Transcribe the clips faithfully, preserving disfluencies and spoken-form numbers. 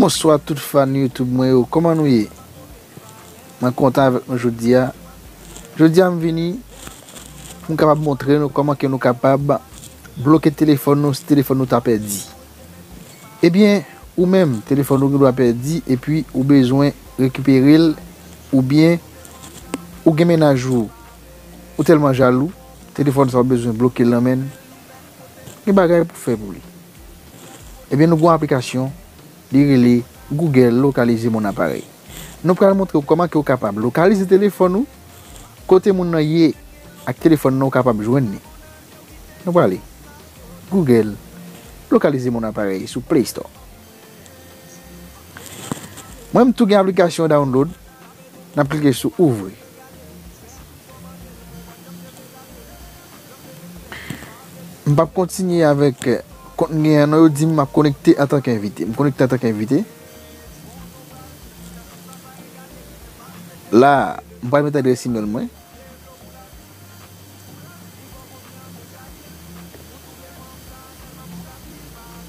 Bonswa tout fan YouTube mwen yo, kòman nou ye? Mwen kontan avèk nou jodi a. Jodi a m vini pou m kapab montre nou kòman ke nou kapab bloke telefòn nou si telefòn nou ta pèdi. Ebyen, ou menm, telefòn ou gendwa pèdi epi ou bezwen rekipere l, oubyen ou gen mennaj ou, ou tèlman jalou, telefòn sa ou bezwen bloke l nan men l, gen bagay pou fè pou li. Ebyen, nou gen yon aplikasyon, li rele Google Localiser mon appareil. Nou pral montre w kòman ke w kapab lokalize telefòn ou, kote moun nan ye ak telefòn nan ou kapab jwenn li. Nou prale Google Localiser mon appareil sou Play Store. Mwen m tou gen aplikasyon download, n ap klike sou ouvri. M p ap kontinye avèk kont m genyen an non, yo di m m ap konekte antanke envite. M konekte antanke envite. La, m pral met adrès imèl mwen.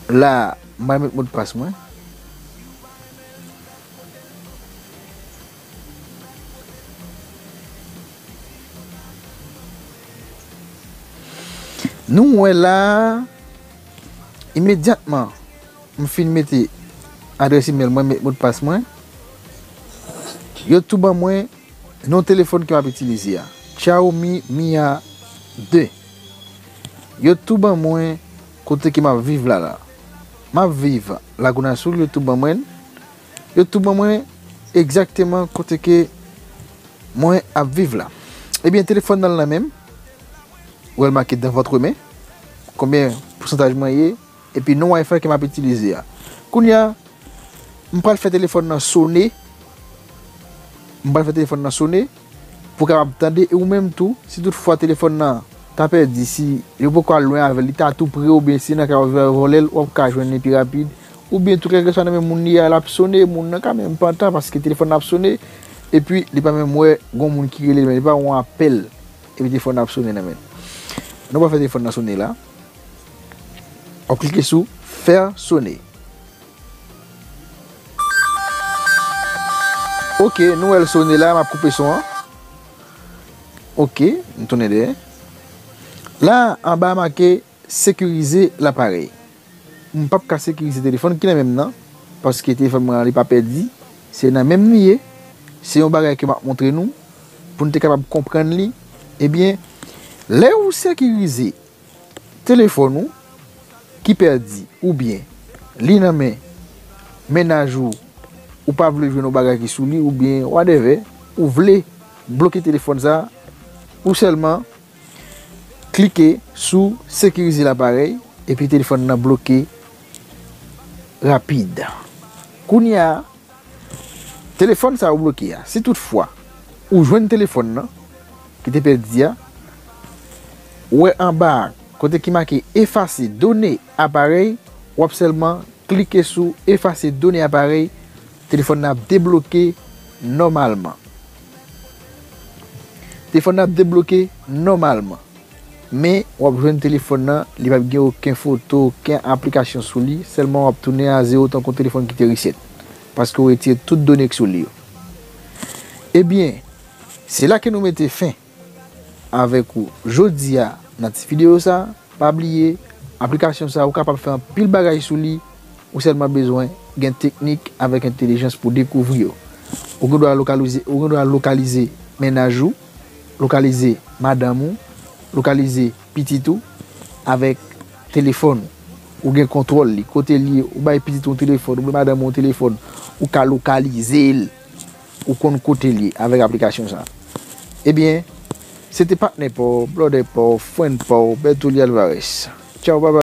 La, m pral met modpas mwen. Nou wè la, imedyatman m fin mete adrès imèl mwen, met modpas mwen, yo tou ban mwen non telefòn ke m ap itilize a, Xiaomi Mi A de. Yo tou ban mwen kote ke m ap viv la la. M ap viv Lagonasul, yo tou ban mwen l. Yo tou ban mwen egzakteman kote ke mwen ap viv la. Ebyen, telefòn nan nan men m. Ou wè l make dans votre main. Konbyen pousantaj mwen ye? Epi non Wi-Fi ke m ap itilize a. Kounye a, m pral fè telefòn nan sone. M pral fè telefòn nan sone pou w kapab tande. E ou menm tou, si toutfwa telefòn nan ta pèdi, si yo poko al lwen avè l, li ta tou pre, oubyen si nan ka yo vòlè l, w ap ka jwenn li pi rapid. Oubyen tou, kèlkeswa nan men moun li a, l ap sone, moun nan ka menm pantan paske telefòn nan ap sone, epi li pa menm wè gon moun ki rele l, men li pa wè yon apèl, epi telefòn nan ap sone nan men l. Nou pral fè telefòn nan sone la. W ap klike sou Faire sonner. Ok, nou wè l sone la, m ap koupe son an. Ok, m tounen dèyè. La, anba a make sécuriser l'appareil. M p ap ka sekirize telefòn ki nan men m nan, paske telefòn mwen an li pa pèdi, se nan men m li ye. Se yon bagay ke m ap montre nou, pou n te kapab konprann li. Ebyen, lè ou sekirize telefòn ou ki pèdi, oubyen li nan men mennaj ou, ou pa vle jwenn yon bagay ki sou li, oubyen whatever, ou vle bloke telefòn sa, ou sèlman klike sou sécuriser l'appareil, epi telefòn nan bloke rapid. Kounye a, telefòn sa ou bloke a, si toutfwa ou jwenn telefòn nan ki te pèdi a, ou wè anba a, kote ki make effacer données appareil, w ap sèlman klike sou effacer données appareil, telefòn nan ap debloke nòmalman. Telefòn nan ap debloke nòmalman. Men, w ap jwenn telefòn nan, li p ap gen okenn foto, okenn aplikasyon sou li, sèlman w ap tounen a zewo tankou telefòn ki te reset. Paske w retire tout done k sou li yo. Ebyen, se la ke nou mete fen avèk ou jodi a nan ti videyo sa. Pa bliye, aplikasyon sa, ou kapab fè anpil bagay sou li, ou sèlman bezwen gen teknik avèk entèlijans pou dekouvri yo. Ou gen dwa lokalize, ou gen dwa lokalize mennaj ou, lokalize madanm ou, lokalize pitit ou avèk telefòn ou. Ou gen kontwòl li, kote l ye, ou bay pitit ou yon telefòn, ou bay madanm ou yon telefòn, ou ka lokalize l. Ou konn kote l ye avèk aplikasyon sa. Ebyen, se te patnè pa w, blòdè pa w, frenn pa w, Bertholy Alvarez. Tchaw, babay.